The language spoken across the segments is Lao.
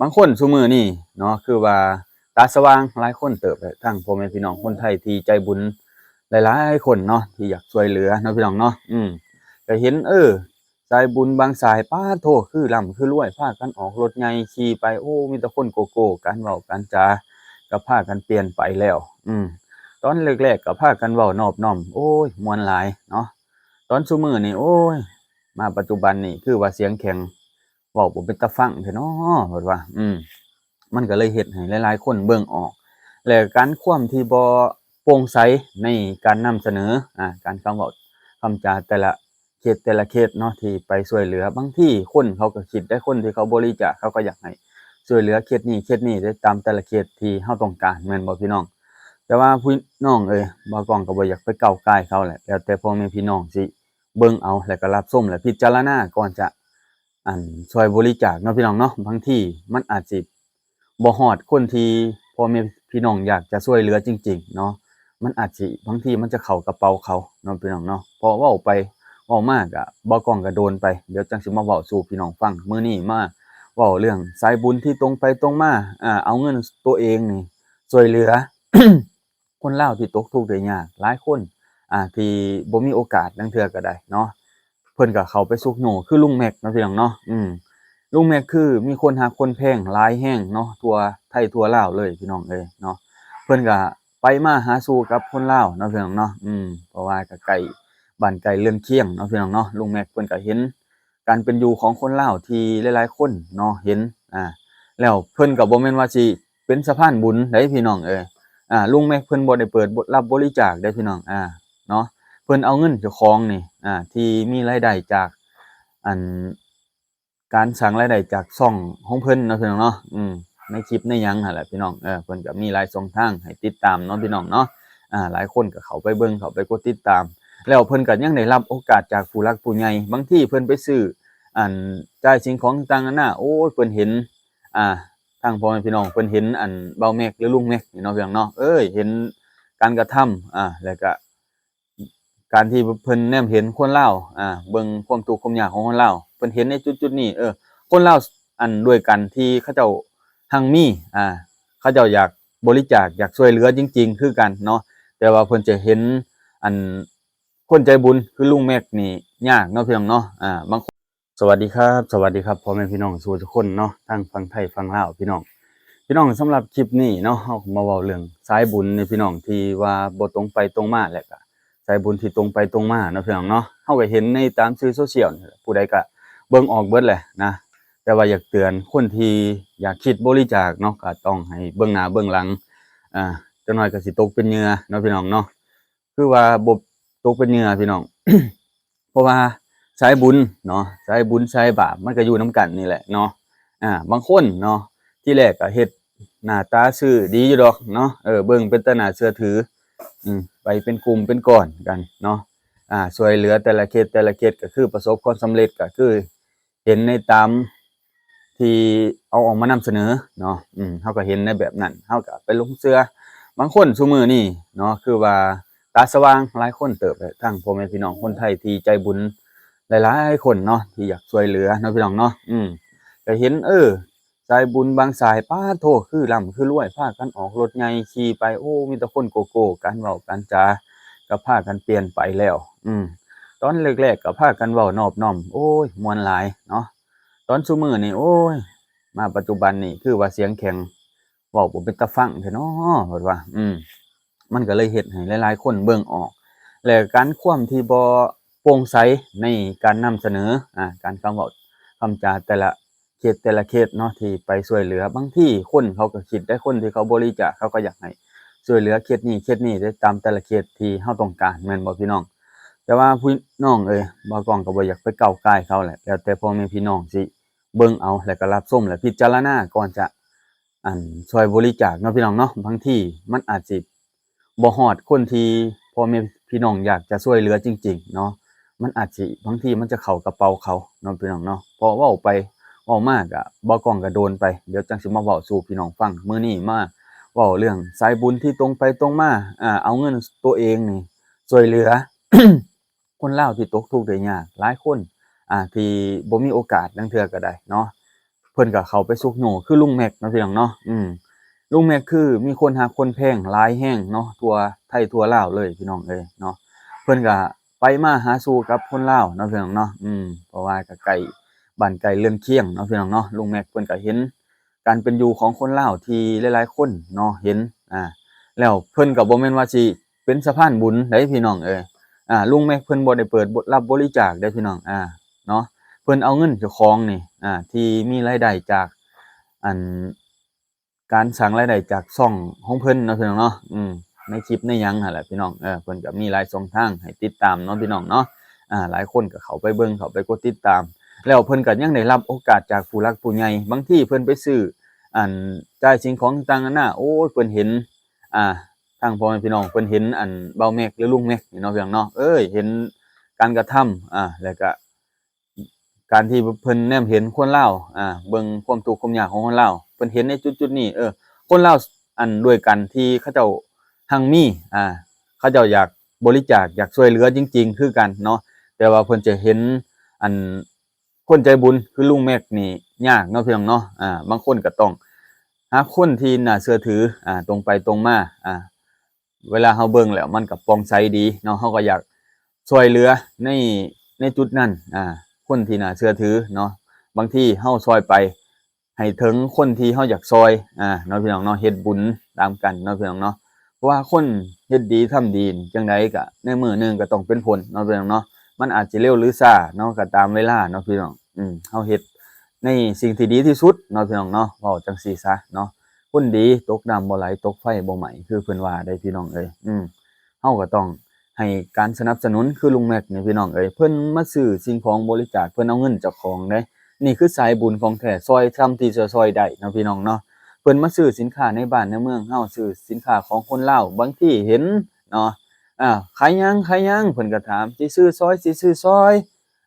ບາງຄົນຊຸມື້ນີ້ເນາະ ຄືວ່າຕາສະຫວ່າງຫຼາຍຄົນເຕີບ ທັງພໍ່ແມ່ພີ່ນ້ອງຄົນໄທທີ່ໃຈບຸນຫຼາຍໆຄົນເນາະ ທີ່ຢາກຊ່ວຍເຫຼືອເນາະ ພີ່ນ້ອງເນາະ. ອືມ ກະເຫັນ ເອີ ສາຍບຸນບາງສາຍ ປາດໂທ້ ຄືລ່ຳຄືລວຍ ພາກັນອອກລົດໃຫຍ່ຂີ່ໄປ ໂອ້ ມີແຕ່ຄົນໂກໂກ້ ການເວົ້າການຈາກໍພາກັນປ່ຽນໄປແລ້ວ. ອືມ ຕອນແລກໆກໍພາກັນເວົ້ານອບນ້ອມ ໂອ້ຍ ມ່ວນຫຼາຍເນາະ. ຕອນຊຸມື້ນີ້ ໂອ້ຍ ມາປັດຈຸບັນນີ້ ຄືວ່າສຽງແຂງ ເວົ້າບໍ່ເປັນຕາຟັງແທ້ເນາະ ເພິ່ນວ່າ. ອືມ ມັນກໍເລີຍເຮັດໃຫ້ຫຼາຍໆຄົນເບິ່ງອອກ ແລະ ການຄວາມທີ່ບໍ່ໂປ່ງໃສໃນການນຳສະເໜີ ອາ ການຄຳເວົ້າຄຳຈາແຕ່ລະເຂດແຕ່ລະເຂດເນາະ ທີ່ໄປຊ່ວຍເຫຼືອ. ບາງທີຄົນເຂົາກໍຄິດໄດ້ ຄົນທີ່ເຂົາບໍລິຈາກ ເຂົາກໍຢາກໃຫ້ຊ່ວຍເຫຼືອເຂດນີ້ເຂດນີ້ໄດ້ ຕາມແຕ່ລະເຂດທີ່ເຮົາຕ້ອງການ ແມ່ນບໍ່ພີ່ນ້ອງ? ແຕ່ວ່າພີ່ນ້ອງເອີຍ ບ່າວກ້ອງກໍບໍ່ຢາກໄປກ້າວກ່າຍເຂົາແຫຼະ ແລ້ວແຕ່ພໍ່ແມ່ພີ່ນ້ອງຊິເບິ່ງເອົາ ແລ້ວກໍຮັບຊົມ ແລະ ພິຈາລະນາກ່ອນຈະ ອັນ ຊ່ວຍບໍລິຈາກເນາະ ພີ່ນ້ອງເນາະ. ບາງທີມັນອາດຊິບໍ່ຮອດຄົນທີ່ພໍ່ແມ່ພີ່ນ້ອງຢາກຈະຊ່ວຍເຫຼືອຈິງໆເນາະ ມັນອາດຊິ ບາງທີມັນຈະເຂົ້າກະເປົາເຂົາເນາະ ພີ່ນ້ອງເນາະ. ເພາະເວົ້າໄປເວົ້າມາກະ ບ່າວກ້ອງກະໂດນໄປ ດຽວຈັ່ງຊິມາເວົ້າສູ່ພີ່ນ້ອງຟັງ. ມື້ນີ້ມາເວົ້າເລື່ອງສາຍບຸນທີ່ຕົງໄປຕົງມາ ອາ ເອົາເງິນໂຕເອງນີ້ຊ່ວຍເຫຼືອ ຄົນລາວທີ່ຕົກທຸກໄດ້ຍາກຫຼາຍຄົນ ອາ ທີ່ບໍ່ມີໂອກາດລາງເທື່ອກໍໄດ້ເນາະ ເພິ່ນກໍເຂົ້າໄປຊຸກຍູ້ ຄືລຸງແມັກເນາະ ພີ່ນ້ອງເນາະ. ອືມ ລຸງແມັກຄືມີຄົນຮັກຄົນແພງຫຼາຍແຮງເນາະ ທົ່ວໄທທົ່ວລາວເລີຍ ພີ່ນ້ອງເອີຍເນາະ. ເພິ່ນກໍໄປມາຫາສູ່ກັບຄົນລາວເນາະ ພີ່ນ້ອງເນາະ. ອືມ ເພາະວ່າກໍໃກ້ບ້ານໃກ້ເຮືອນຄຽງເນາະ ພີ່ນ້ອງເນາະ. ລຸງແມັກເພິ່ນກໍເຫັນ ການເປັນຢູ່ຂອງຄົນລາວທີ່ຫຼາຍໆຄົນເນາະເຫັນ ອາ ແລ້ວເພິ່ນກໍບໍ່ແມ່ນວ່າຊິເປັນສະພານບຸນໃດ ພີ່ນ້ອງເອີຍ. ອາ ລຸງແມັກເພິ່ນບໍ່ໄດ້ເປີດຮັບບໍລິຈາກເດ້ ພີ່ນ້ອງ ອາ ເນາະ. ເພິ່ນເອົາເງິນເຈົ້າຂອງນີ້ ອາ ທີ່ມີລາຍໄດ້ຈາກ ອັນ ການສ້າງລາຍໄດ້ຈາກຊ່ອງຂອງເພິ່ນເນາະ ພີ່ນ້ອງເນາະ. ອືມ ໃນຄລິບໃນຫຍັງຫັ້ນແຫຼະ ພີ່ນ້ອງ ເອີ ເພິ່ນກໍມີຫຼາຍຊ່ອງທາງໃຫ້ຕິດຕາມເນາະ ພີ່ນ້ອງເນາະ. ອາ ຫຼາຍຄົນກໍເຂົ້າໄປເບິ່ງ ເຂົ້າໄປກົດຕິດຕາມ ແລ້ວເພິ່ນກໍຍັງໄດ້ຮັບໂອກາດຈາກຜູ້ຫຼັກຜູ້ໃຫຍ່. ບາງທີເພິ່ນໄປຊື້ ອັນ ຈ່າຍສິ່ງຂອງຕ່າງໆນານາ ໂອ້ຍ ເພິ່ນເຫັນ ອ່າ ທາງພໍ່ແມ່ພີ່ນ້ອງເພິ່ນເຫັນ ອັນ ບ່າວແມັກ ຫຼື ລຸງແມັກນີ້ເນາະ ພີ່ນ້ອງເນາະ ເອີຍ ເຫັນການກະທຳ ອ່າ ແລ້ວກະການທີ່ເພິ່ນແນມເຫັນຄົນລາວ ອ່າ ເບິ່ງຄວາມທຸກຄວາມຍາກຂອງຄົນລາວ ເພິ່ນເຫັນໃນຈຸດໆນີ້ ເອີ ຄົນລາວ ອັນ ດ້ວຍກັນທີ່ເຂົາເຈົ້າຮັ່ງມີ ອ່າ ເຂົາເຈົ້າຢາກບໍລິຈາກ ຢາກຊ່ວຍເຫຼືອຈິງໆຄືກັນເນາະ ແຕ່ວ່າເພິ່ນຈະເຫັນ ອັນ ຄົນໃຈບຸນຄືລຸງແມັກນີ້ຍາກເນາະ ພີ່ນ້ອງເນາະ ອ່າ ບາງຄົນ ສະຫວັດດີຄັບ ສະຫວັດດີຄັບ ພໍ່ແມ່ພີ່ນ້ອງສູ່ທຸກຄົນເນາະ ທັງຝັ່ງໄທຝັ່ງລາວ ພີ່ນ້ອງ ພີ່ນ້ອງ. ສຳລັບຄລິບນີ້ເນາະ ເຮົາກໍມາເວົ້າເລື່ອງສາຍບຸນນີ້ ພີ່ນ້ອງ ທີ່ວ່າບໍ່ຕົງໄປຕົງມາ ແລະກະສາຍບຸນທີ່ຕົງໄປຕົງມາເນາະ ພີ່ນ້ອງເນາະ. ເຮົາກໍເຫັນໃນຕາມສື່ໂຊຊຽວນີ້ແຫຼະ ຜູ້ໃດກໍເບິ່ງອອກເບິດແຫຼະນະ ແຕ່ວ່າຢາກເຕືອນຄົນທີ່ຢາກຄິດບໍລິຈາກເນາະ ກໍຕ້ອງໃຫ້ເບິ່ງໜ້າເບິ່ງຫຼັງ ອ່າ ຈັກໜ້ອຍກໍຊິຕົກເປັນເຫຍື່ອເນາະ ພີ່ນ້ອງເນາະ. ຄືວ່າບໍ່ຕົກເປັນເຫຍື່ອ ພີ່ນ້ອງ ເພາະວ່າສາຍບຸນເນາະ ສາຍບຸນສາຍບາບ ມັນກໍຢູ່ນຳກັນນີ້ແຫຼະເນາະ. ອ່າ ບາງຄົນເນາະ ທີແລກກໍເຮັດໜ້າຕາຊື່ດີຢູ່ດອກເນາະ ເອີ ເບິ່ງເປັນຕາໜ້າເຊື່ອຖື ອືມ ໄປເປັນກຸ່ມເປັນກ້ອນກັນເນາະ ອ່າ ຊ່ວຍເຫຼືອແຕ່ລະເຂດ ແຕ່ລະເຂດ ກໍຄືປະສົບຄວາມສຳເລັດ ກໍຄື ເຫັນໃນຕາມທີ່ເອົາອອກມານຳສະເໜີເນາະ ອືມ ເຮົາກໍເຫັນໃນແບບນັ້ນ ເຮົາກໍໄປຫຼົງເຊື່ອ. ບາງຄົນຊຸມື້ນີ້ເນາະ ຄືວ່າຕາສະຫວ່າງຫຼາຍຄົນເຕີບ ທັງພໍ່ແມ່ພີ່ນ້ອງຄົນໄທທີ່ໃຈບຸນຫຼາຍໆຄົນເນາະ ທີ່ຢາກຊ່ວຍເຫຼືອເນາະ ພີ່ນ້ອງເນາະ ອືມ ກໍເຫັນ ເອີ ສາຍບຸນບາງສາຍ ປາດໂທ້ ຄືລ່ຳຄືລວຍ ພາກັນອອກລົດໃຫຍ່ຂີ່ໄປ ໂອ້ ມີແຕ່ຄົນໂກໂກ້ ການເວົ້າການຈາກໍພາກັນປ່ຽນໄປແລ້ວ ອືມ ຕອນແລກໆກໍພາກັນເວົ້ານອບນ້ອມ ໂອ້ຍ ມ່ວນຫຼາຍເນາະ. ຕອນຊຸມື້ນີ້ ໂອ້ຍ ມາປັດຈຸບັນນີ້ ຄືວ່າສຽງແຂງ ເວົ້າບໍ່ເປັນຕາຟັງແທ້ເນາະ ເພິ່ນວ່າ ອືມ ມັນກໍເລີຍເຮັດໃຫ້ຫຼາຍໆຄົນເບິ່ງອອກ ແລະ ການຄວາມທີ່ບໍ່ໂປ່ງໃສໃນການນຳສະເໜີ ອາ ການຄຳເວົ້າຄຳຈາແຕ່ລະ ເຂດແຕ່ລະເຂດເນາະ ທີ່ໄປຊ່ວຍເຫຼືອ. ບາງທີຄົນເຂົາກໍຄິດໄດ້ ຄົນທີ່ເຂົາບໍລິຈາກ ເຂົາກໍຢາກໃຫ້ຊ່ວຍເຫຼືອເຂດນີ້ເຂດນີ້ໄດ້ ຕາມແຕ່ລະເຂດທີ່ເຮົາຕ້ອງການ ແມ່ນບໍ່ພີ່ນ້ອງ? ແຕ່ວ່າພີ່ນ້ອງເອີຍ ບ່າວກ້ອງກໍບໍ່ຢາກໄປກ້າວກ່າຍເຂົາແຫຼະ ແລ້ວແຕ່ພໍ່ແມ່ພີ່ນ້ອງຊິເບິ່ງເອົາ ແລ້ວກໍຮັບຊົມ ແລະ ພິຈາລະນາກ່ອນຈະ ອັນ ຊ່ວຍບໍລິຈາກເນາະ ພີ່ນ້ອງເນາະ. ບາງທີມັນອາດຊິ ບໍ່ຮອດຄົນທີ່ພໍ່ແມ່ພີ່ນ້ອງຢາກຈະຊ່ວຍເຫຼືອຈິງໆເນາະ ມັນອາດຊິ ບາງທີມັນຈະເຂົ້າກະເປົາເຂົາເນາະ ພີ່ນ້ອງເນາະ. ເພາະເວົ້າໄປເວົ້າມາກະ ບ່າວກ້ອງກະໂດນໄປ ດຽວຈັ່ງຊິມາເວົ້າສູ່ພີ່ນ້ອງຟັງ. ມື້ນີ້ມາເວົ້າເລື່ອງສາຍບຸນທີ່ຕົງໄປຕົງມາ ອ່າ ເອົາເງິນໂຕເອງນີ້ຊ່ວຍເຫຼືອ ຄົນລາວທີ່ຕົກທຸກໄດ້ຍາກຫຼາຍຄົນ ອ່າ ທີ່ບໍ່ມີໂອກາດລາງເທື່ອກໍໄດ້ເນາະ. ເພິ່ນກໍເຂົ້າໄປຊຸກຍູ້ຄືລຸງແມັກເນາະ ພີ່ນ້ອງເນາະ. ອືມ ລຸງແມັກຄືມີຄົນຮັກຄົນແພງຫຼາຍແຮງເນາະ ທົ່ວໄທທົ່ວລາວເລີຍ ພີ່ນ້ອງເອີຍເນາະ. ເພິ່ນກໍໄປມາຫາສູ່ກັບຄົນລາວເນາະ ພີ່ນ້ອງເນາະ. ອືມ ເພາະວ່າກໍໃກ້ບ້ານໃກ້ເຮືອນຄຽງເນາະ ພີ່ນ້ອງເນາະ. ລຸງແມັກເພິ່ນກໍເຫັນການເປັນຢູ່ຂອງຄົນລາວທີ່ຫຼາຍໆຄົນເນາະເຫັນ ອ່າ ແລ້ວເພິ່ນກໍບໍ່ແມ່ນວ່າຊິເປັນສະພານບຸນໃດ ພີ່ນ້ອງເອີຍ. ອ່າ ລຸງແມັກເພິ່ນບໍ່ໄດ້ເປີດຮັບບໍລິຈາກເດ້ ພີ່ນ້ອງ ອ່າ ເນາະ. ເພິ່ນເອົາເງິນເຈົ້າຂອງນີ້ ອ່າ ທີ່ມີລາຍໄດ້ຈາກ ອັນ ການສ້າງລາຍໄດ້ຈາກຊ່ອງຂອງເພິ່ນເນາະ ພີ່ນ້ອງເນາະ. ອືມ ໃນຄລິບໃນຫຍັງຫັ້ນແຫຼະ ພີ່ນ້ອງ. ເອີ ເພິ່ນກໍມີຫຼາຍຊ່ອງທາງໃຫ້ຕິດຕາມເນາະ ພີ່ນ້ອງເນາະ. ອ່າ ຫຼາຍຄົນກໍເຂົ້າໄປເບິ່ງ ເຂົ້າໄປກົດຕິດຕາມ ແລ້ວເພິ່ນກໍຍັງໄດ້ຮັບໂອກາດຈາກຜູ້ຫຼັກຜູ້ໃຫຍ່. ບາງທີເພິ່ນໄປຊື້ ອັນ ຈ່າຍສິ່ງຂອງຕ່າງໆນານາ ໂອ້ຍ ເພິ່ນເຫັນ ອ່າ ທາງພໍ່ແມ່ພີ່ນ້ອງເພິ່ນເຫັນ ອັນ ບ່າວແມັກ ຫຼື ລຸງແມັກນີ້ເນາະ ພີ່ນ້ອງເນາະ ເອີຍ ເຫັນການກະທຳ ອ່າ ແລ້ວກະ ການທີ່ເພິ່ນແນມເຫັນຄົນລາວ ອ່າ ເບິ່ງຄວາມທຸກຄວາມຍາກຂອງຄົນລາວ ເພິ່ນເຫັນໃນຈຸດໆນີ້ ເອີ ຄົນລາວ ອັນ ດ້ວຍກັນທີ່ເຂົາເຈົ້າຮັ່ງມີ ອ່າ ເຂົາເຈົ້າຢາກບໍລິຈາກ ຢາກຊ່ວຍເຫຼືອຈິງໆຄືກັນເນາະ. ແຕ່ວ່າເພິ່ນຈະເຫັນ ອັນ ຄົນໃຈບຸນຄືລຸງແມັກນີ້ຍາກເນາະ ພີ່ນ້ອງເນາະ. ອ່າ ບາງຄົນກໍຕ້ອງຫາຄົນທີ່ໜ້າເຊື່ອຖື ອ່າ ຕົງໄປຕົງມາ ອ່າ ເວລາເຮົາເບິ່ງແລ້ວມັນກໍປ່ອງໃສດີເນາະ ເຮົາກໍຢາກຊ່ວຍເຫຼືອໃນ ໃນຈຸດນັ້ນ ອ່າ ຄົນທີ່ໜ້າເຊື່ອຖືເນາະ. ບາງທີເຮົາຊ່ອຍໄປໃຫ້ເຖິງຄົນທີ່ເຮົາຢາກຊ່ອຍ ອ່າ ເນາະ ພີ່ນ້ອງເນາະ ເຮັດບຸນນຳກັນເນາະ ພີ່ນ້ອງເນາະ. ເພາະວ່າຄົນເຮັດດີທຳດີນີ້ ຈັ່ງໃດກໍໃນມື້ໜຶ່ງກໍຕ້ອງເປັນຜົນເນາະ ພີ່ນ້ອງເນາະ. ມັນອາດຈະເລັວຫຼືຊ້າເນາະ ກໍຕາມເວລາເນາະ ພີ່ນ້ອງ. ອືມ ເຮົາເຮັດໃນສິ່ງທີ່ດີທີ່ສຸດເນາະ ພີ່ນ້ອງເນາະ ເວົ້າຈັ່ງຊີ້ຊະເນາະ. ຄົນດີຕົກນ້ຳບໍ່ໄຫຼ ຕົກໄຟບໍ່ໄໝ້ ຄືເພິ່ນວ່າເດ້ ພີ່ນ້ອງເອີຍ. ອືມ ເຮົາກໍຕ້ອງໃຫ້ການສະໜັບສະໜູນ ຄືລຸງແມັກນີ້ ພີ່ນ້ອງເອີຍ ເພິ່ນມາຊື້ສິ່ງຂອງບໍລິຈາກ ເພິ່ນເອົາເງິນເຈົ້າຂອງເດ້. ນີ້ຄືສາຍບຸນຂອງແທ້ ຊ່ອຍຊ່ຳທີ່ຈະຊ່ອຍໄດ້ເນາະ ພີ່ນ້ອງເນາະ. ເພິ່ນມາຊື້ສິນຄ້າໃນບ້ານໃນເມືອງເຮົາ ຊື້ສິນຄ້າຂອງຄົນລາວ ບາງທີເຫັນເນາະ ອ່າ ຂາຍຫຍັງ ຂາຍຫຍັງ ເພິ່ນກໍຖາມ ຊິຊື້ຊອຍ ຊິຊື້ຊອຍ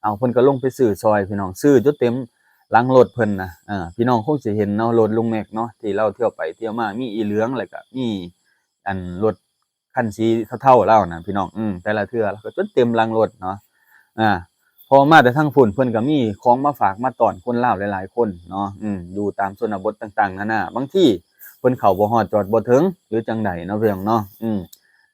ເອົາ ເພິ່ນກໍລົງໄປຊື້ຊອຍ ພີ່ນ້ອງ ຊື້ຈົນເຕັມຫຼັງລົດເພິ່ນນະ. ເອີ ພີ່ນ້ອງຄົງຊິເຫັນເນາະ ລົດລຸງແມັກເນາະ ທີ່ລາວທ່ຽວໄປທ່ຽວມາ ມີອີເຫຼືອງ ແລ້ວກໍມີ ອັນ ລົດຄັນສີເທົາໆລາວນະ ພີ່ນ້ອງ. ອືມ ແຕ່ລະເທື່ອລາວກໍຈົນເຕັມຫຼັງລົດເນາະ. ອ່າ ພໍມາແຕ່ທາງພຸ້ນ ເພິ່ນກໍມີຂອງມາຝາກມາຕ້ອນຄົນລາວຫຼາຍໆຄົນເນາະ. ອືມ ຢູ່ຕາມຊົນນະບົດຕ່າງໆນານາ ບາງທີເພິ່ນເຂົ້າບໍ່ຮອດ ຈອດບໍ່ເຖິງ ຫຼື ຈັ່ງໃດເນາະ ພີ່ນ້ອງເນາະ. ອືມ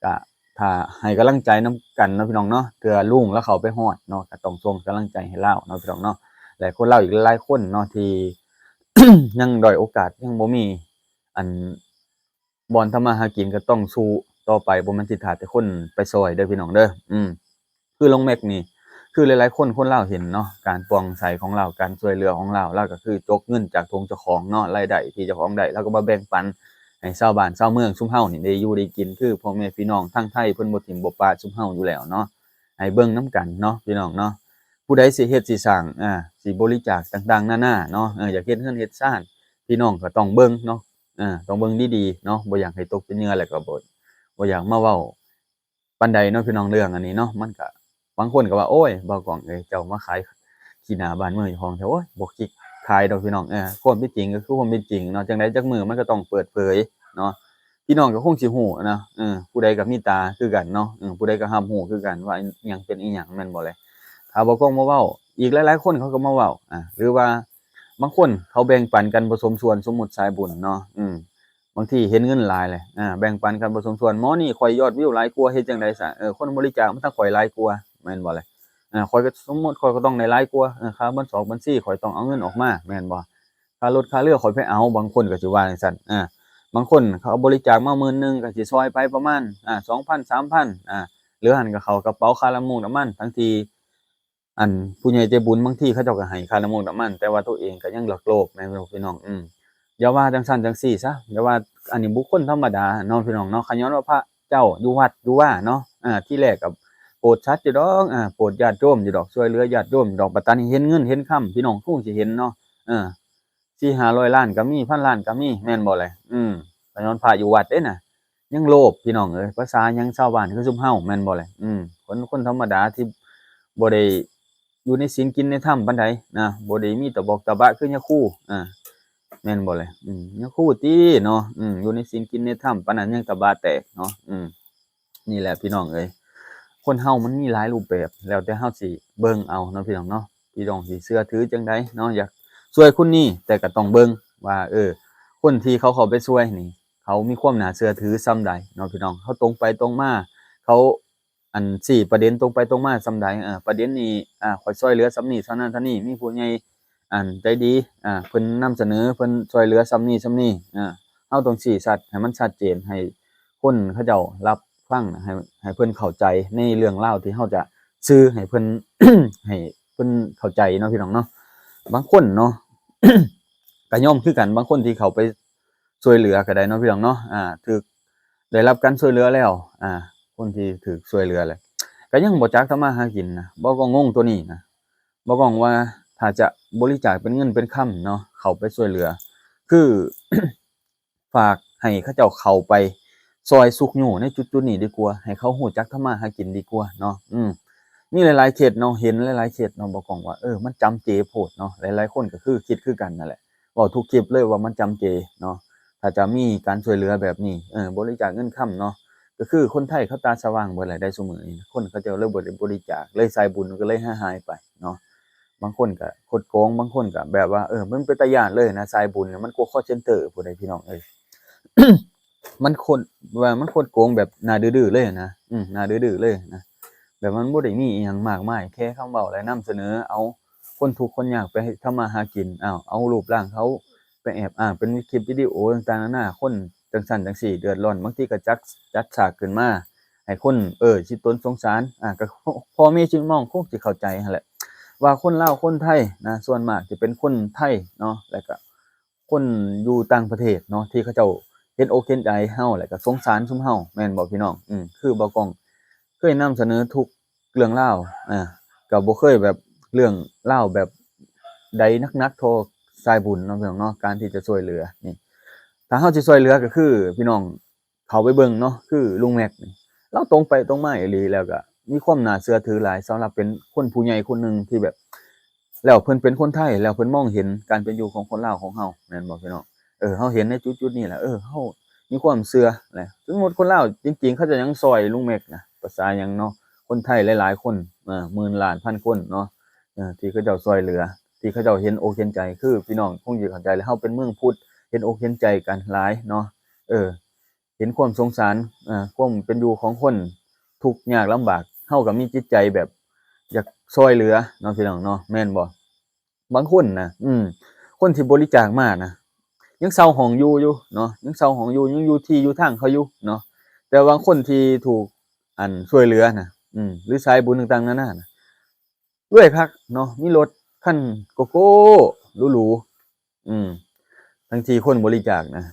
ກະ ຖ້າໃຫ້ກຳລັງໃຈນຳກັນເນາະ ພີ່ນ້ອງເນາະ ເທື່ອລຸງລາວເຂົ້າໄປຮອດເນາະ ກໍຕ້ອງສົ່ງກຳລັງໃຈໃຫ້ລາວເນາະ ພີ່ນ້ອງເນາະ. ແລະ ຄົນລາວອີກຫຼາຍໆຄົນເນາະ ທີ່ຍັງດ້ອຍໂອກາດ ຍັງບໍ່ມີ ອັນ ບ່ອນທຳມາຫາກິນ ກໍຕ້ອງສູ້ຕໍ່ໄປ ບໍ່ແມ່ນຊິຖ້າແຕ່ຄົນໄປຊ່ອຍເດີ ພີ່ນ້ອງເດີ. ອືມ ຄືລຸງແມັກນີ້ ຄືຫຼາຍໆຄົນ ຄົນລາວເຫັນເນາະ ການປ່ອງໃສຂອງລາວ ການຊ່ວຍເຫຼືອຂອງລາວ ລາວກໍຄືຈົກເງິນຈາກຖົງເຈົ້າຂອງເນາະ ລາຍໄດ້ທີ່ເຈົ້າຂອງໄດ້ ລາວກໍມາແບ່ງປັນໃຫ້ຊາວບ້ານຊາວເມືອງຊຸມເຮົານີ້ໄດ້ຢູ່ໄດ້ກິນ ຄືພໍ່ແມ່ພີ່ນ້ອງທາງໄທ ເພິ່ນບໍ່ຖິ້ມບໍ່ປະຊຸມເຮົາຢູ່ແລ້ວເນາະ. ໃຫ້ເບິ່ງນຳກັນເນາະ ພີ່ນ້ອງເນາະ. ຜູ້ໃດຊິເຮັດຊິສ້າງ ອ່າ ຊິບໍລິຈາກຕ່າງໆນານາເນາະ ເອີ ຢາກເຮັດເຮືອນເຮັດຊານ ພີ່ນ້ອງກໍຕ້ອງເບິ່ງເນາະ ເອີ ຕ້ອງເບິ່ງດີໆເນາະ ບໍ່ຢາກໃຫ້ຕົກເປັນເຫຍື່ອ ແລ້ວກໍບໍ່ ບໍ່ຢາກມາເວົ້າ ປານໃດເນາະ ພີ່ນ້ອງ. ເລື່ອງອັນນີ້ເນາະ ມັນກະ ບາງຄົນກໍວ່າ ໂອ້ຍ ບ່າວກ້ອງເອີຍ ເຈົ້າມາຂາຍຂີ້ໜ້າບ້ານເມືອງເຈົ້າຂອງແທ້ ໂອ້ຍ ບໍ່ຄິດຂາຍດອກ ພີ່ນ້ອງ. ເອີ ຄວາມເປັນຈິງກໍຄືຄວາມເປັນຈິງເນາະ ຈັ່ງໃດຈັກມື້ມັນກໍຕ້ອງເປີດເຜີຍເນາະ ພີ່ນ້ອງກໍຄົງຊິຮູ້ນະ. ເອີ ຜູ້ໃດກໍມີຕາຄືກັນເນາະ ເອີ ຜູ້ໃດກໍຮັບຮູ້ຄືກັນວ່າອີ່ຫຍັງເປັນອີ່ຫຍັງ ແມ່ນບໍ່ແຫຼະ. ຖ້າບ່າວກ້ອງມາເວົ້າ ອີກຫຼາຍໆຄົນເຂົາກໍມາເວົ້າ ອ່າ ຫຼືວ່າບາງຄົນເຂົາແບ່ງປັນກັນບໍ່ສົມສ່ວນ ສົມມຸດສາຍບຸນເນາະ ອືມ ບາງທີເຫັນເງິນຫຼາຍແຫຼະ ອ່າ ແບ່ງປັນກັນບໍ່ສົມສ່ວນ ໝໍນີ້ຂ້ອຍຍອດວິວຫຼາຍກວ່າ ເຮັດຈັ່ງໃດຊະ ເອີ ຄົນບໍລິຈາກມາທາງຂ້ອຍຫຼາຍກວ່າ ແມ່ນບໍ່ແຫຼະ. ອ່າ ຂ້ອຍກໍສົມມຸດ ຂ້ອຍກໍຕ້ອງໄດ້ຫຼາຍກວ່າ ເອີ ຄ່າບັນຊອກບັນຊີ ຂ້ອຍຕ້ອງເອົາເງິນອອກມາ ແມ່ນບໍ່? ຄ່າລົດຄ່າເຮືອຂ້ອຍໄປເອົາ ບາງຄົນກໍຊິວ່າຈັ່ງຊັ້ນ ອ່າ ບາງຄົນເຂົາເອົາບໍລິຈາກມາໝື່ນໜຶ່ງ ກໍຊິຊ່ອຍໄປປະມານ ອ່າ ສອງພັນ ສາມພັນ ອ່າ ເຫຼືອຫັ້ນກໍເຂົ້າກະເປົາຄ່ານ້ຳມັນ ນ້ຳມັນ ທັງທີ່ ອັນຜູ້ໃຫຍ່ໃຈບຸນບາງທີເຂົາເຈົ້າກໍໃຫ້ຄ່ານ້ຳມັນ ນ້ຳມັນ ແຕ່ວ່າໂຕເອງກໍຍັງລັກໂລບ ແມ່ນບໍ່ພີ່ນ້ອງ? ອືມ ຢ່າວ່າຈັ່ງຊັ້ນຈັ່ງຊີ້ຊະ ຢ່າວ່າ ອັນນີ້ບຸກຄົນທຳມະດາເນາະ ພີ່ນ້ອງເນາະ ຂະຍ້ອນວ່າພະເຈົ້າຢູ່ວັດຢູ່ວາເນາະ ເອີ ທີແລກກໍໂປດສັດຢູ່ດອກ ເອີ ໂປດຍາດໂຍມຢູ່ດອກ ຊ່ວຍເຫຼືອຍາດໂຍມຢູ່ດອກ ບັດຕານີ້ເຫັນເງິນເຫັນຄຳ ພີ່ນ້ອງຄົງຊິເຫັນເນາະ ເອີ ສີ່ຫ້າຮ້ອຍລ້ານກໍມີ ພັນລ້ານກໍມີ ແມ່ນບໍ່ແຫຼະ? ອືມ ກໍຍ້ອນພະຢູ່ວັດເດ້ນະ ຍັງໂລບ ພີ່ນ້ອງເອີຍ ພາສາຫຍັງຊາວບ້ານຄືຊຸມເຮົາ ແມ່ນບໍ່ແຫຼະ? ອືມ ຄົນ ຄົນທຳມະດາທີ່ບໍ່ໄດ້ຢູ່ໃນສິນກິນໃນທຳປານໃດນະ ບໍ່ໄດ້ມີຕະບອກຕະບະຄືຍາຄູ ອ່າ ແມ່ນບໍ່ແຫຼະ? ອືມ ຍາຄູຕິເນາະ ອືມ ຢູ່ໃນສິນກິນໃນທຳ ປານນັ້ນຍັງຕະບະແຕກເນາະ ອືມ ນີ້ແຫຼະ ພີ່ນ້ອງເອີຍ ຄົນເຮົາມັນມີຫຼາຍຮູບແບບ ແລ້ວແຕ່ເຮົາຊິເບິ່ງເອົາເນາະ ພີ່ນ້ອງເນາະ ພີ່ນ້ອງຊິເຊື່ອຖືຈັ່ງໃດເນາະ ຢາກ ຊ່ວຍຄົນນີ້ ແຕ່ກໍຕ້ອງເບິ່ງວ່າ ເອີ ຄົນທີ່ເຂົາເຂົ້າໄປຊ່ວຍນີ້ ເຂົາມີຄວາມໜ້າເຊື່ອຖືສ່ຳໃດເນາະພີ່ນ້ອງ. ເຂົາຕົງໄປຕົງມາ ເຂົາ ອັນ ຊີ້ປະເດັນຕົງໄປຕົງມາສ່ຳໃດ, ເອີ ປະເດັນນີ້ ອາ ຂ້ອຍຊ່ວຍເຫຼືອສ່ຳນີ້ ສ່ຳນັ້ນສ່ຳນີ້ ມີຜູ້ໃຫຍ່ ອັນ ໃຈດີ ອາ ເພິ່ນນຳສະເໜີ ເພິ່ນຊ່ວຍເຫຼືອສ່ຳນີ້ສ່ຳນີ້ ອາ ເຮົາຕ້ອງຊີ້ຊັດໃຫ້ມັນຊັດເຈນ ໃຫ້ຄົນເຂົາເຈົ້າຮັບຟັງ ໃຫ້ ໃຫ້ເພິ່ນເຂົ້າໃຈໃນເລື່ອງລາວທີ່ເຮົາຈະສື່ໃຫ້ເພິ່ນ ໃຫ້ເພິ່ນເຂົ້າໃຈເນາະ ພີ່ນ້ອງເນາະ. ບາງຄົນເນາະ ກໍຍອມຄືກັນ ບາງຄົນທີ່ເຂົ້າໄປ ຊ່ວຍເຫຼືອກໍໄດ້ເນາະ ພີ່ນ້ອງເນາະ ອາ ຖືກ ໄດ້ຮັບການຊ່ວຍເຫຼືອແລ້ວ ອາ ຄົນທີ່ຖືກຊ່ວຍເຫຼືອແຫຼະ ກໍຍັງບໍ່ຈັກທຳມາຫາກິນນະ. ບໍ່ກໍງົງຕົວນີ້ນະ ບໍ່ກໍວ່າ ຖ້າຈະບໍລິຈາກເປັນເງິນເປັນຄຳເນາະ ເຂົ້າໄປຊ່ວຍເຫຼືອ ຄື ຝາກໃຫ້ເຂົາເຈົ້າເຂົ້າໄປຊ່ອຍຊຸກຍູ້ໃນຈຸດໆນີ້ດີກວ່າ ໃຫ້ເຂົາຮູ້ຈັກທຳມາຫາກິນດີກວ່າເນາະ. ອື ມີຫຼາຍໆເຄສເນາະ ເຫັນຫຼາຍໆເຄສເນາະ ບໍ່ກ້ອງວ່າ ເອີ ມັນຈຳເຈໂພດເນາະ. ຫຼາຍໆຄົນກໍຄືຄິດຄືກັນນັ້ນແຫຼະ ເວົ້າທຸກຄລິບເລີຍວ່າມັນຈຳເຈເນາະ. ຖ້າຈະມີການຊ່ວຍເຫຼືອແບບນີ້ ເອີ ບໍລິຈາກເງິນຄຳເນາະ ກໍຄືຄົນໄທເຂົາຕາສະຫວ່າງເບິດແຫຼະໄດ໋ ຊຸມື້ນີ້ ຄົນເຂົາເຈົ້າເລີຍບໍ່ໄດ້ບໍລິຈາກ ເລີຍສາຍບຸນກໍເລີຍຫາຍໄປເນາະ. ບາງຄົນກໍຄົດໂກງ ບາງຄົນກໍແບບວ່າ ເອີ ມັນເປັນຕາຢ້ານເລີຍນະ ສາຍບຸນນະ ມັນກວ່າ call center ພຸ້ນໃດ໋ ພີ່ນ້ອງເອີຍ. ມັນຄົດ ວ່າມັນຄົດໂກງແບບໜ້າດື້ໆເລີຍນະ ອື ໜ້າດື້ໆເລີຍນະ ແບບມັນບໍ່ໄດ້ມີອີ່ຫຍັງມາກມາຍ ແຄ່ຄຳເວົ້າ ແລະ ນຳສະເໜີເອົາຄົນທຸກຄົນຍາກໄປທຳມາຫາກິນ ເອົາ ເອົາຮູບຮ່າງເຂົາໄປແອບອ້າງເປັນຄລິບວິດີໂອຕ່າງໆນານາ ຄົນຈັ່ງຊັ້ນຈັ່ງຊີ້ເດືອດຮ້ອນ ບາງທີກໍຈັກ ຈັດສາກຂຶ້ນມາໃຫ້ຄົນ ເອີ ຊິຕົນສົງສານ ອາ ກໍພໍ່ແມ່ພີ່ນ້ອງຄົງຊິເຂົ້າໃຈຫັ້ນແຫຼະ ວ່າຄົນລາວຄົນໄທນະ ສ່ວນມາກຈະເປັນຄົນໄທເນາະ ແລ້ວກໍ ຄົນຢູ່ຕ່າງປະເທດເນາະ ທີ່ເຂົາເຈົ້າເຫັນອົກເຫັນໃຈເຮົາ ແລ້ວກໍສົງສານຊຸມເຮົາ ແມ່ນບໍ່ພີ່ນ້ອງ? ອື ຄືບ່າວກ້ອງເຄີຍນຳສະເໜີທຸກເລື່ອງລາວ ອາ ກໍບໍ່ເຄີຍແບບເລື່ອງລາວແບບໃດໜັກໆເທົ່າສາຍບຸນເນາະ ພີ່ນ້ອງເນາະ ການທີ່ຈະຊ່ວຍເຫຼືອນີ້. ຖ້າເຮົາຊິຊ່ວຍເຫຼືອກໍຄື ພີ່ນ້ອງ ເຂົ້າໄປເບິ່ງເນາະ ຄືລຸງແມັກນີ້ ລາວຕົງໄປຕົງມາອີ່ຫຼີ ແລ້ວກໍມີຄວາມໜ້າເຊື່ອຖືຫຼາຍ ສຳລັບເປັນຄົນຜູ້ໃຫຍ່ຄົນໜຶ່ງທີ່ແບບ ແລ້ວເພິ່ນເປັນຄົນໄທ ແລ້ວເພິ່ນມອງເຫັນການເປັນຢູ່ຂອງຄົນລາວຂອງເຮົາ ແມ່ນບໍ່ພີ່ນ້ອງ? ເອີ ເຮົາເຫັນໃນຈຸດໆນີ້ແຫຼະ ເອີ ເຮົາມີຄວາມເຊື່ອແຫຼະ. ສົມມຸດຄົນລາວຈິງໆ ເຂົາເຈົ້າຍັງຊ່ອຍລຸງແມັກນະ ພາສາຫຍັງເນາະ ຄົນໄທຫຼາຍໆຄົນ ເອີ ໝື່ນລ້ານພັນຄົນເນາະ ເອີ ທີ່ເຂົາເຈົ້າຊ່ວຍເຫຼືອ ທີ່ເຂົາເຈົ້າເຫັນອົກເຫັນໃຈ ຄືພີ່ນ້ອງຄົງຊິເຂົ້າໃຈແຫຼະ ເຮົາເປັນເມືອງພຸດ ເຫັນອົກເຫັນໃຈກັນຫຼາຍເນາະ ເອີ ເຫັນຄວາມສົງສານ ເອີ ຄວາມເປັນຢູ່ຂອງຄົນທຸກຍາກລຳບາກ ເຮົາກໍມີຈິດໃຈແບບຢາກຊ່ວຍເຫຼືອເນາະ ພີ່ນ້ອງເນາະ ແມ່ນບໍ່? ບາງຄົນນະ ອືມ ຄົນທີ່ບໍລິຈາກມານະ ຍັງເຊົ່າຫ້ອງຢູ່ຢູ່ເນາະ ຍັງເຊົ່າຫ້ອງຢູ່ ຍັງຢູ່ທີ່ຢູ່ທາງເຂົາຢູ່ເນາະ ແຕ່ບາງຄົນທີ່ຖືກ ອັນ ຊ່ວຍເຫຼືອນະ ອືມ ຫຼືສາຍບຸນຕ່າງໆນານານະ ລວຍຄັກເນາະ ມີລົດຄັນໂກໂກ້ຫຼູໆ ອືມ ທັງທີ່ຄົນບໍລິຈາກນະ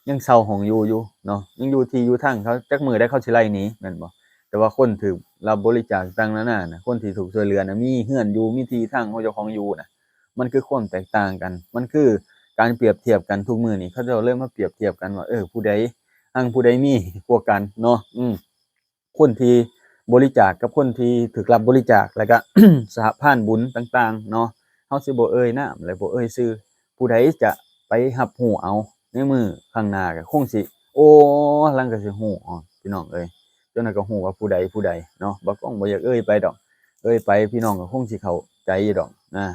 ຍັງເຊົ່າຫ້ອງຢູ່ຢູ່ເນາະ ຍັງຢູ່ທີ່ຢູ່ທາງເຂົາ ຈັກມື້ໃດເຂົາຊິໄລ່ໜີ ແມ່ນບໍ່? ແຕ່ວ່າຄົນຖືກຮັບບໍລິຈາກຕ່າງໆນານານະ ຄົນທີ່ຖືກຊ່ວຍເຫຼືອນະ ມີເຮືອນຢູ່ ມີທີ່ທາງຂອງເຈົ້າຂອງຢູ່ນະ ມັນຄືຄວາມແຕກຕ່າງກັນ ມັນຄືການປຽບທຽບກັນ. ທຸກມື້ນີ້ເຂົາເຈົ້າເລີຍມາປຽບທຽບກັນວ່າ ເອີ ຜູ້ໃດຮັ່ງ ຜູ້ໃດມີກວ່າກັນເນາະ ອືມ ຄົນທີ່ບໍລິຈາກກັບຄົນທີ່ຖືກຮັບບໍລິຈາກ ແລ້ວກະ ສະຫະພານບຸນຕ່າງໆເນາະ ເຮົາຊິບໍ່ເອີ່ຍນາມ ແລະ ບໍ່ເອີ່ຍຊື່ ຜູ້ໃດຈະໄປຮັບຮູ້ເອົາ ໃນມື້ຂ້າງໜ້າກໍຄົງຊິ ໂອ້ ລາງກໍຊິຮູ້ ອາ ພີ່ນ້ອງເອີຍ ຈັ່ງນັ້ນກໍຮູ້ວ່າຜູ້ໃດຜູ້ໃດເນາະ ບໍ່ກ້ອງບໍ່ຢາກເອີ່ຍໄປດອກ ເອີ່ຍໄປພີ່ນ້ອງກໍຄົງຊິເຂົ້າໃຈຢູ່ດອກນະ.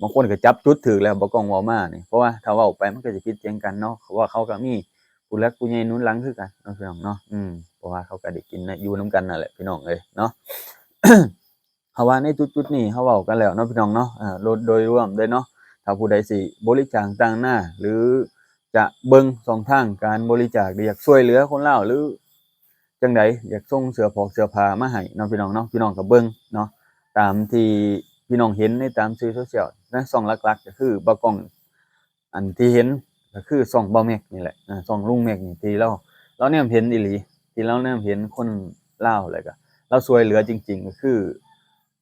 ບາງຄົນກໍຈັບຈຸດຖືກແລ້ວ ບໍ່ກ້ອງເວົ້າມານີ້ ເພາະວ່າຖ້າເວົ້າໄປມັນກໍຊິຜິດຖຽງກັນເນາະ ເພາະວ່າເຂົາກໍມີຜູ້ຫຼັກຜູ້ໃຫຍ່ໜູນຫຼັງຄືກັນເນາະ ພີ່ນ້ອງເນາະ ອືມ ເພາະວ່າເຂົາກໍໄດ້ກິນນະ ຢູ່ນຳກັນນັ້ນແຫຼະ ພີ່ນ້ອງເອີຍເນາະ. ເຮົາວ່າໃນຈຸດໆນີ້ເຮົາເວົ້າກັນແລ້ວເນາະ ພີ່ນ້ອງເນາະ ເອີ ໂດຍ ໂດຍລວມເລີຍເນາະ ຖ້າຜູ້ໃດຊິບໍລິຈາກຕ່າງໆນາ ຫຼື ຈະເບິ່ງຊ່ອງທາງການບໍລິຈາກ ຫຼື ຢາກຊ່ວຍເຫຼືອຄົນລາວ ຫຼື ຈັ່ງໃດ ຢາກສົ່ງເສື້ອຜອກເສື້ອຜ້າມາໃຫ້ເນາະ ພີ່ນ້ອງເນາະ ພີ່ນ້ອງກໍເບິ່ງເນາະ ຕາມທີ່ພີ່ນ້ອງເຫັນໃນຕາມສື່ໂຊຊຽວ ໃນຊ່ອງຫຼັກໆກໍຄືບ່າວກ້ອງ ອັນທີ່ເຫັນກໍຄືຊ່ອງບ່າວແມັກນີ້ແຫຼະ ເອີ ຊ່ອງລຸງແມັກນີ້ ທີ່ລາວ ລາວແນມເຫັນອີ່ຫຼີ ທີ່ລາວແນມເຫັນຄົນລາວ ແລ້ວກໍລາວຊ່ວຍເຫຼືອຈິງໆ ກໍຄື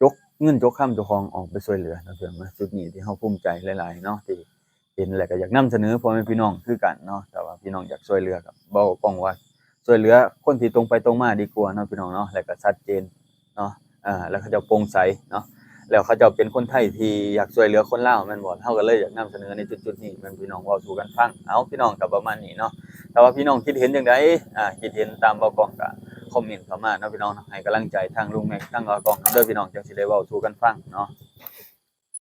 ຈົກເງິນຈົກຄຳເຈົ້າຂອງອອກໄປຊ່ວຍເຫຼືອເນາະ ພີ່ນ້ອງເນາະ. ຈຸດນີ້ທີ່ເຮົາພູມໃຈຫຼາຍໆເນາະ ທີ່ເຫັນ ແລ້ວກໍຢາກນຳສະເໜີພໍ່ແມ່ພີ່ນ້ອງຄືກັນເນາະ. ຖ້າວ່າພີ່ນ້ອງຢາກຊ່ວຍເຫຼືອກໍເວົ້າກ້ອງວ່າ ຊ່ວຍເຫຼືອຄົນທີ່ຕົງໄປຕົງມາດີກວ່າເນາະ ພີ່ນ້ອງເນາະ ແລ້ວກໍຊັດເຈນເນາະ ເອີ ແລ້ວເຂົາເຈົ້າໂປ່ງໃສເນາະ ແລ້ວເຂົາເຈົ້າເປັນຄົນໄທທີ່ຢາກຊ່ວຍເຫຼືອຄົນລາວແມ່ນບໍ່ ເຮົາກໍເລີຍຢາກນຳສະເໜີໃນຈຸດໆນີ້ ແມ່ນພີ່ນ້ອງເວົ້າສູ່ກັນຟັງ. ເອົາ ພີ່ນ້ອງກໍປະມານນີ້ເນາະ ຖ້າວ່າພີ່ນ້ອງຄິດເຫັນຈັ່ງໃດ ອາ ຄິດເຫັນຕາມບ່າວກ້ອງກໍຄອມເມັນເຂົ້າມາເນາະ ພີ່ນ້ອງເນາະ ໃຫ້ກຳລັງໃຈທາງລຸງແມັກ ທາງບ່າວກ້ອງນຳເດີ ພີ່ນ້ອງ ຈັ່ງຊິໄດ້ເວົ້າສູ່ກັນຟັງເນາະ.